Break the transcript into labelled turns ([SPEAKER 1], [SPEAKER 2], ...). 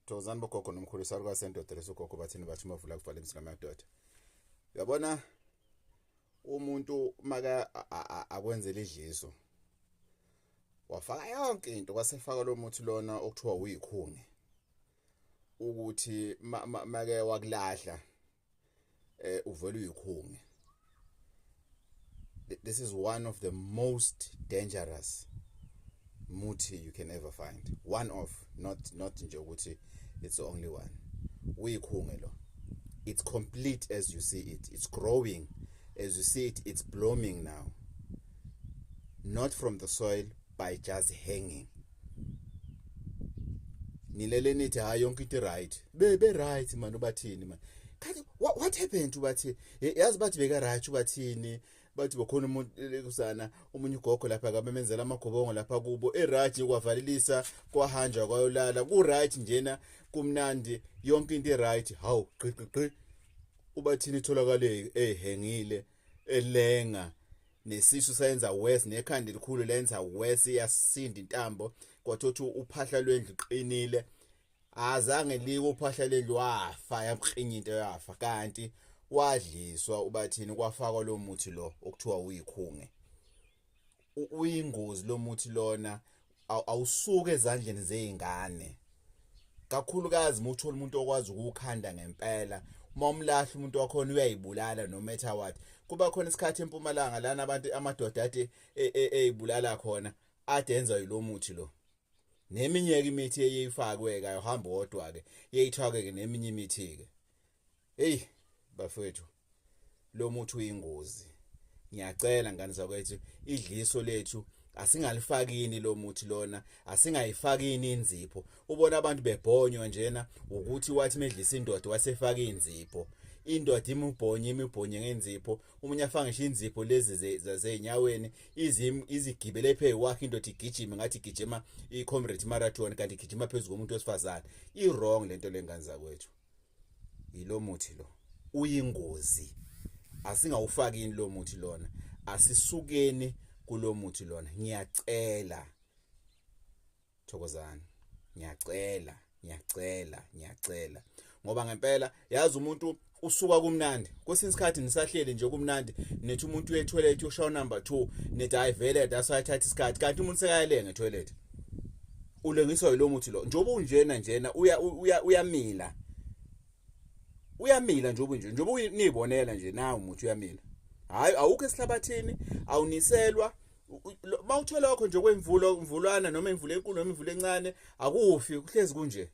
[SPEAKER 1] Thokozani bogogo nomkhulu, salukazi sendoda leso gogo. Bathini? Bathi umavula kuvala emzini amadoda. Uyabona, umuntu maka akwenzela idliso, wafaka yonke into, kwasefaka lo muthi lona okuthiwa uyikhunge, ukuthi make wakulahla uvela uyikhunge. This is one of the most dangerous muthi you can ever find. One of, not nje ukuthi it's the only one. Uyikhunge lo. It's complete as you see it. It's growing as you see it. It's blooming now, not from the soil, by just hanging. Nilele nithi hayi, yonke into right, be right man. Ubathini man? Kanti what happened? Ubathi yazi, bathi beka right ubathini, bathi bokhona umuntu kusana omunye ugogo lapha kabemenzela amagobongo lapha kubo, e-right, kwavalelisa, kwahanjwa, kwayolala, ku right njena, kumnandi, yonke into i-right. Hawu, qi qi qi, ubathini itholakale ehengile, elenga, nesisu sayenza worse, nekhanda elikhulu lenza worse, iyasinda intambo. Kwathothi uphahla lwendlu qinile, azange liwe uphahla lendlu, wafa, yamklinya into, yafa. Kanti wadliswa ubathini, kwafakwa lo muthi lo okuthiwa uyikhunge. Uyingozi lo muthi lona, awusuke ezandleni zezingane, kakhulukazi uma uthola umuntu okwazi ukukhanda ngempela. Uma umlahla umuntu wakhona, uyayibulala no matter what. Kuba khona isikhathi empumalanga lana abantu, amadoda ade eyibulala khona, ade enza yilo muthi lo neminye ke imithi eyifakwe ke, ayohamba wodwa ke, yeyithwake ke neminye imithi ke. Hey bafethu, lo muthi uyingozi. Ngiyacela ngane zakwethu, idliso lethu asingalifakini lo muthi lona, asingayifakini inzipho. Ubona abantu bebhonywa njena ukuthi wathi medlisa indoda wasefaka inzipho, indoda imubhonye, imubhonye ngenzipho. Umunye afake ngisho inzipho lezi zasezinyaweni, izigibele phezu kwakhe, indoda igijime ngathi igijima i-Comrade Marathon, kanti igijima phezu komuntu wesifazane. I-wrong lento lengane zakwethu. Yilo muthi lo, uyingozi, asingawufakini lo muthi lona, asisukeni kulo muthi lona. Ngiyacela, thokozani, ngiyacela, ngiyacela, ngiyacela, ngoba ngempela yazi umuntu usuka kumnandi. Kwesinye isikhathi nisahleli nje kumnandi, nethi umuntu uye toilet, uyoshaya number 2, nethi hayi vele, that's why ithatha isikhathi, kanti umuntu sekayalenga etoilet, ulengiswa yilo muthi lo. Njengoba unjena njena, uya uya uyamila, uyamila njengoba nje, njengoba niyibonela nje nawu umuthi uyamila. Hayi, awukho esihlabathini, awuniselwa. Mawuthola wakho nje kwemvulo, imvulwana noma imvula enkulu noma imvula encane, akufi, kuhlezi kunje.